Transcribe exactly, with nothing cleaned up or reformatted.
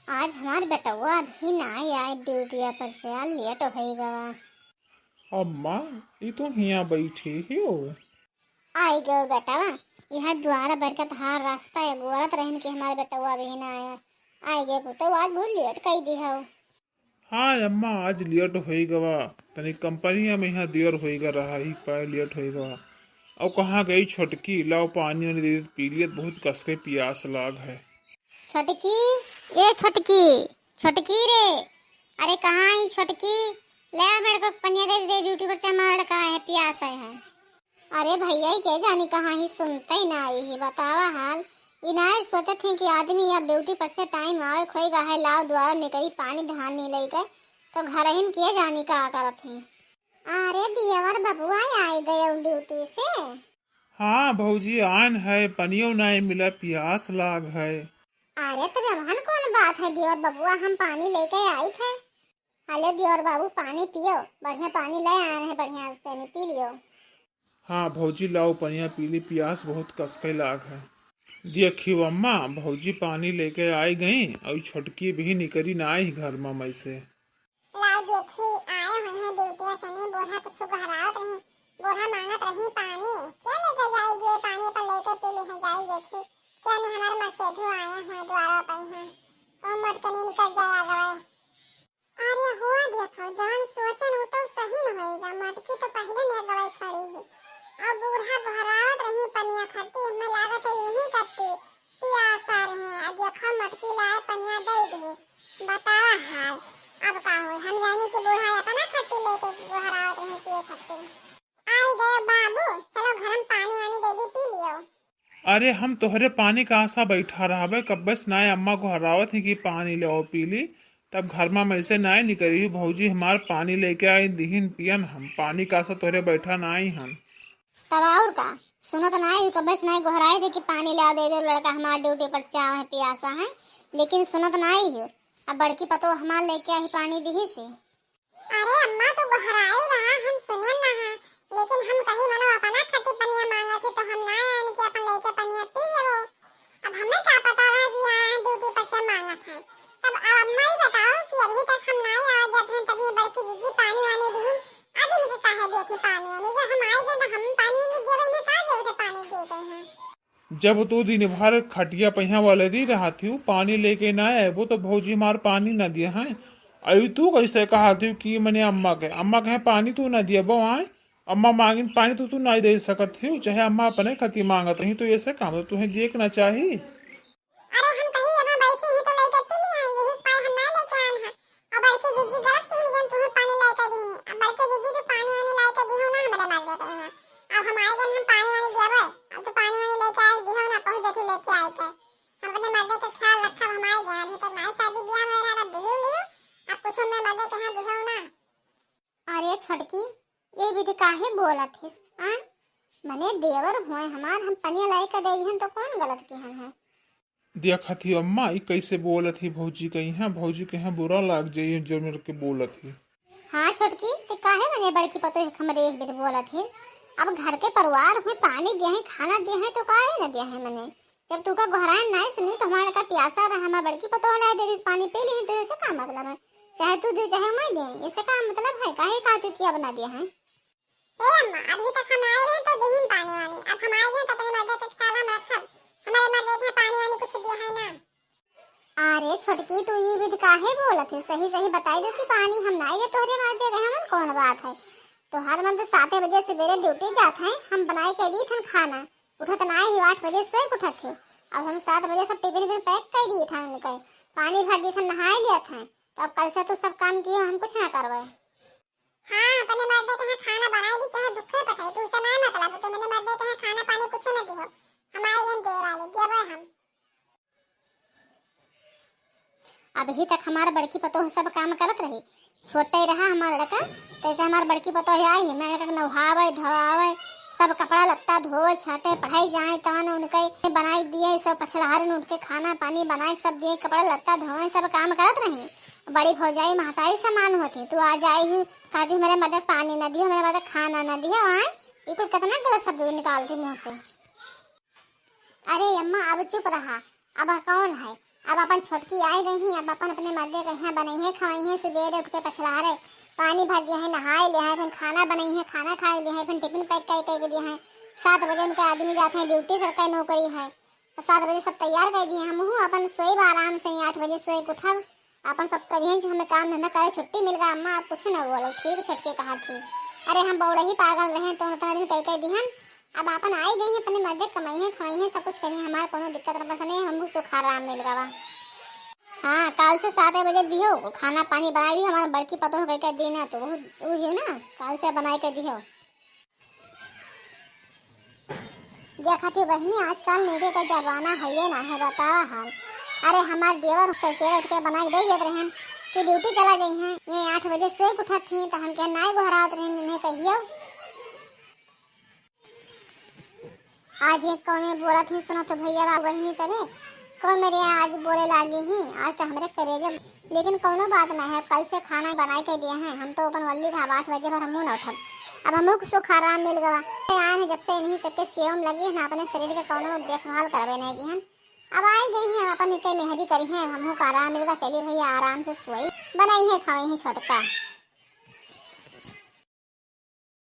आज हमार बेटवा अभी नाहीं आए ड्यूटिया पर से, यार लेट होइ गवा। अम्मा, ई तू हियाँ बैठी हियो? आई गयो बेटवा, यहाँ द्वारा बरकत हार रास्ता अगोरत रहन कि हमार बेटवा अभी ना आया। आई गए पुतौ, आज बहुत लेट कई दिहौ। हाँ अम्मा, आज लेट होइ गवा, तनी कंपनिया में यहाँ देर होइ गा रहा, ही पाए लेट होइ गवा। और कहाँ गई छोटकी? लाओ पानी वानी दे दे, पी लियत, बहुत कस के पियास लाग है। छोटकी, ए छोटकी, छोटकी रे, अरे कहाँ ही छोटकी? ले मेरे को पनिया दे दे, ड्यूटी पर से हमारा लड़का है, पियास है, है। अरे भैया, ई के जानी कहाँ ही सुनते ही ना आई ही, बतावा हाल। ई ना सोचत ही कि आदमी अब ड्यूटी पर से टाइम आवे खोई गा है, लाओ द्वारा निकली पानी धान नहीं लई गए, तो घर ही में के जानी का करत ही। अरे दियवर बबुआ आई गए ड्यूटी से। हाँ भौजी, आन है, पनियो नाई मिला, पियास लाग है। अरे तो रहन कौन बात है दियवर बबुआ, हम पानी लेके आई थे। हेलो दियवर बाबू, पानी पियो, बढ़िया पानी ले आए हैं, बढ़िया से नहीं पी लियो। हाँ भौजी, लाओ पनिया पी ली, पियास बहुत कसके लाग है। देखियो अम्मा, भौजी पानी लेके आई गई और छोटकी भी निकरी ना आई घर में मैं से। लाओ देखी, आए हुए हैं ड्यूटी से, नहीं बूढ़ा कुछ घरावत रही, बूढ़ा मांगत रही पानी, क्या लेके जाएगी ये पानी पर लेके पी ली है, जाई देखी, क्या नहीं हमारे मर्सेधु आए हुए द्वारा पे हैं, वो मटकनी निकल जाए गए। अरे हुआ देखो, जवन सोचन उ तो सही न होइगा, मटकी तो पहले ने गवाई खड़ी ही, अब बूढ़ा घरावत रही पनिया खट्टी, हमें लागत है यही करती, पियासा रहे, अब देखो मटकी लाए पनिया दे दी, बतावा हाल। अब का होई, हम जानी कि बूढ़ा अपना खट्टी लेके गोहरावत रही पिए खट्टी। आई गए बाबू, चलो घर में पानी वानी दे दी, पी लियो। अरे हम तोहरे पानी का आशा बैठा रहबे, कब्बे से नाय अम्मा गोहरावत ही कि पानी ले आओ पी ली, तब घर में मैं से नाय निकली हूँ। भौजी हमार पानी लेके आई, दिहिन पियन, हम पानी का आशा तोहरे बैठा नाय हन। तब और का, सुनत नाय हूँ, कब्बे से नाय गोहराए थे कि पानी ले आओ, दे दो, लड़का हमार ड्यूटी पर से आवा है, पियासा है, लेकिन सुनत नाय हूँ। अब बड़की पतो हमार लेके आई पानी दिही से। अरे अम्मा, तू गोहराई रहा, हम सुनेन ना है, लेकिन हम कही मनो अपना खातिर पनिया मांगत ही, तो हम ना आएन कि अपन लेके पनिया पी लेबो। अब हमें का पता रहा कि यहाँ ड्यूटी पर से मांगत है। तब अब अम्मा ही बताओ कि अभी तक हम ना आए जाते हैं, तभी बड़की दीदी पानी वानी दी, अब इनको काहे देती पानी वानी? जब हम आए गए तो हम पानी नहीं देवे, इन्हें का जरूरत है पानी दे गए हैं? जब तू दिन भर खटिया पहिया वाले दी रहत हूँ, पानी लेके ना आएबो तो भौजी मार पानी ना दिए हैं। अभी तू कैसे कहत हूँ कि मने अम्मा के, अम्मा के पानी तू ना दिए बो आए, अम्मा मांगिन पानी तो तू ना दे सकत हूँ, चाहे अम्मा अपने खातिर मांगत रही तो ऐसे काम तो तुहें दिए के ना चाही। अरे हम कहीं यहाँ बैठी ही तो लेके पी लिया, यही पाए हम ना लेके आन है। अब बड़की जीजी गलत कही जन तुम्हें पानी लाए के दीनी। अब बड़की जीजी तो पानी वानी लाए के दिहो ना हमरे मर्दे के यहाँ। अब हम आए गन हम पानी वानी देवे। अब तो पानी वानी लेके आए दिहो ना, कहू जेठू लेके आए के। हम अपने मर्दे के ख्याल रखब, हम आए गए। अभी तक नाई शादी ब्याह हो रहा, अब दिहो लियो। अब कुछ हमरे मर्दे के यहाँ दिहो ना। अरे छोटकी, ये विधि काहे बोलत हिस? आ? मने देवर हुए हमार, हम पनिया लाए के दे दिहन तो कौन गलत किहन है? देखत ही अम्मा, ई कैसे बोलत ही भौजी के यहाँ, भौजी के यहाँ बुरा लाग जाई, जोर मिल के बोलत ही। हाँ छोटकी, ते काहे मने बड़की पतोह के हमरे एक बेर बोलत ही? अब घर के परिवार में पानी दिया है, खाना दिया है, तो काहे न दिया है मने? जब तू का गोहरान नाय सुनी, तो हमारा का प्यासा रहा, हमार बड़की पतोह लाए दे दिस पानी पी ली, तो ऐसे का मतलब है? चाहे तू दे, चाहे मैं दे, ऐसे का मतलब है? काहे कहा तू कि अब ना दिया है? ए अम्मा, अभी तक हम आए रहे तो दीहिन पानी वानी, अब हम आए गए तो अपने मर्दे के ख्याल हम रखब, हमारे मर्दे के पानी वानी कुछ दिया है ना। अरे छोटकी, तू ई विध काहे बोलत है? सही सही बताई दो कि पानी हम ना आए तोहरे मर्दे के, हमन कौन बात है? तोहार मर्द साते बजे सुबेरे ड्यूटी जात है, हम बनाए के ली थन खाना, उठत ना ही आठ बजे सोए के उठत है। अब हम सात बजे सब टिफिन विफिन पैक कर दिए थन उनके, पानी भर दिए थन, नहाए लिया था, तो अब कल से तू सब काम कियो, हम कुछ ना करवाए। हाँ, अपने मर्दे के यहाँ खाना बनाई दी, चाहे भूखे पठाई, तुमसे ना मतलब, तुम अपने मर्दे के यहाँ खाना पानी कुछ ना दियो, हमारे यहाँ दे वाले, देवे हम। अबही तक हमार बड़की पतोह सब काम करत रही, छोटे रहा हमार लड़का, तैसे हमार बड़की पतोह आई है, मैं लड़का के नहावे, धोआवे, सब कपड़ा लत्ता धोए, छाटे, पढ़ाई जाए, तवन उनके बनाई दिए, सब पछलहारन उनके खाना पानी बनाए, सब दिए, कपड़ा लत्ता धोए, सब काम करत रही। बड़ी भौजाई महतारी समान होती, तू आ जाई ही, कहती मेरे मदद पानी न दियो, मेरे मदद खाना न दियो, आए? ये कुल कितना गलत शब्द निकालती मुंह से। अरे अम्मा, अब चुप रहा, अब कौन है? अब अपन छोटकी आई गई हैं, अब अपन अपने मर्दे के यहाँ बनइहैं, खवइहैं, सुबेरे उठ के पछलारे पानी भर दिया है, नहाए लिया है, फिर खाना बनइहैं, खाना खाए लिया है, फिर टिफिन पैक कर कर दिया है। सात बजे उनका आदमी जाते हैं ड्यूटी, सरकारी नौकरी है। अब सात बजे सब तैयार कर दिए, हमहू अपन सोइब आराम से, आठ बजे सोए के उठब, अपन सब करिहैं, जो हमें काम धंधा करे छुट्टी मिल गया। अम्मा, आप कुछ न बोलो, ठीक छोटकी कहा थी। अरे हम बौड़ही पागल रहे तो उतना दिन कह कह दिहन, अब आपन आई गई हैं, अपने मर्दे कमाई हैं, खवाई हैं, सब कुछ करी हैं, हमार कोनो दिक्कत न परेशानी है, हमहू सुख आराम मिल गवा। हाँ, काल से सात बजे दिहो, खाना पानी बनाई दिहो, हमार बड़की पतोह कह के दी ना, तो वो, वो ही ना, काल से बनाई के दिहो। देखा थी बहिनी, आजकल मेरे का जमाना है ये ना है, बतावा हाल। अरे हमार देवर सवेरे उठ के बना के दे देत रहन कि ड्यूटी चला जाई हैं, ये आठ बजे सोए के उठत थी, तो हम कहे नाई गोहरात रहन, इन्हें कहियो। आज ये कौने बोलत ही, सुनो तो भैया बाबू बहिनी सबे, कौन मेरे यहाँ आज बोले लागी ही, आज तो हमरे करेजे। लेकिन कौनो बात ना है, कल से खाना बनाए के दिए हैं, हम तो अपन वल्ली था, आठ बजे भर हमहू ना उठब। अब हमहू को सुख आराम मिल गवा। ये आए हैं जब से इन्हीं सबके सेवा में लगी हैं, अपने शरीर के कौनो देखभाल करबे नहीं की हन। अब आई गई हैं, अपन इनके मेहरी करी हैं, हमहू को आराम मिल गवा। चलिए भैया आराम से सोई, बनाई है खाई है छोटका।